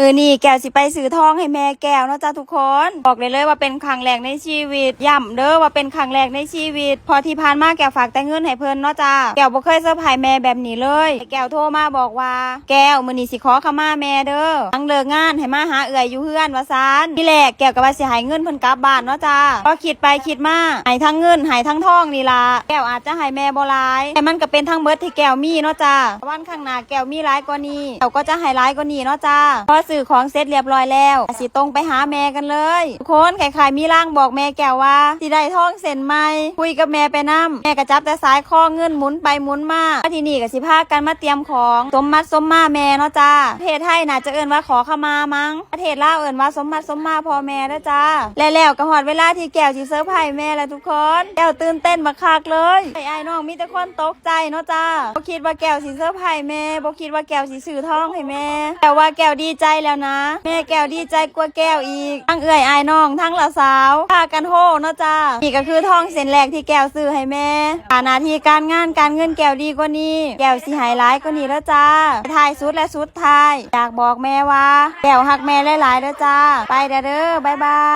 ມື້ນີ້ແກ້ວຊິໄປຊື້ທອງໃຫ້ແມ່ແກ້ວເນາະຈ້າທຸກຄົນ. ບອກໄດ້ເລີຍວ່າເປັນຄັ້ງແລກໃນຊີວິດ, ຢ້ຳເດີວ່າເປັນຄັ້ງແລກໃນຊີວິດ ເພາະທີ່ຜ່ານມາແກ້ວຝາກແຕ່ເງິນໃຫ້ເພິ່ນເນາະຈ້າ. ແກ້ວບໍ່ເຄີຍເຊີໄພຣສ໌ແມ່ແບບນີ້ເລີຍ. ແກ້ວໂທມາບອກວ່າ ແກ້ວ ມື້ນີ້ຊິຂໍຂະມາແມ່ເດີ, ຫຼັງເລີກງານໃຫ້ມາຫາເອື້ອຍຢູ່ເຮືອນ ວ່າຊັ້ນ. ທີແລກແກ້ວກໍວ່າຊິໃຫ້ເງິນເພິ່ນກັບບ້ານເນາະຈ້າ. ພໍຄິດໄປຄິດມາ ໃຫ້ທັງເງິນ ໃຫ້ທັງທອງນີ້ລະ, ແກ້ວອາດຈະໃຫ້ແມ່ບໍ່ຫຼາຍ, ແຕ່ມັນກໍເປັນທັງເບິດທີ່ແກ້ວມີເນາະຈ້າ. ວັນຂ້າງໜ້າແກ້ວມີຫຼາຍກວ່ານີ້ ແກ້ວກໍຈະໃຫ້ຫຼາຍກວ່ານີ້ເນາະຈ້າ. ພໍຊື້ຂອງເສັດລຽບຮ້ອຍແລ້ວ ກໍຊິຕົງໄປຫາແມ່ກັນເລີຍ. ທຸກຄົນຄ້າຍໆມີລາງບອກແມ່ແກ້ວວ່າ ຊິໄດ້ທອງເສັ້ນໃໝ່. ຄຸຍກັບແມ່ໄປນຳ, ແມ່ກໍຈັບແຕ່ສາຍຄໍ, ເງິນໝູນໄປໝູນມາ. ມາທີ່ນີ້ກໍຊິພາກັນມາຕຽມຂອງ ສົມໝັດສົມມາແມ່ເນາະຈ້າ. ປະເທດໄທໜ້າຈະເອີ້ນວ່າຂໍຂະມາມັງ, ປະເທດລາວເອີ້ນວ່າສົມໝັດສົມມາພໍ່ແມ່ເດີຈ້າ. ແລະແລ້ວກໍຮອດເວລາທີ່ແກ້ວຊິເຊີໄພຣສ໌ແມ່ແລ້ວທຸກຄົນ. ແກ້ວຕື່ນເຕັ້ນບັກຄັກເລີຍ. ອ້າຍໆນ້ອງມີແຕ່ຄົນຕົກໃຈເນາະຈ້າ. ບໍ່ຄິດວ່າແກ້ວຊິເຊີໄພຣສ໌ແມ່, ບໍ່ຄິດວ່າແກ້ວຊິຊື້ທອງໃຫ້ແມ່. ແຕ່ວ່າແກ້ວດີໃຈແລ້ວນະ, ແມ່ແກ້ວດີໃຈກວ່າແກ້ວອີກ. ທັງເອື້ອຍອ້າຍນ້ອງ ທັງຫຼານສາວ ພາກັນໂຮເນາະຈ້າ. ນີ້ກໍຄືທອງເສັ້ນແລກທີ່ແກ້ວຊື້ໃຫ້ແມ່. ຖ້າໜ້າທີ່ການງານການເງິນແກ້ວດີກວ່ານີ້ ແກ້ວຊິໃຫ້ຫຼາຍກວ່ານີ້ເດີຈ້າ. ທ້າຍສຸດແລະສຸດທ້າຍ ຢາກບອກແມ່ວ່າ ແກ້ວຮັກແມ່ຫຼາຍໆເດີຈ້າ. ໄປແດ່ເດີ, ບາຍບາຍ.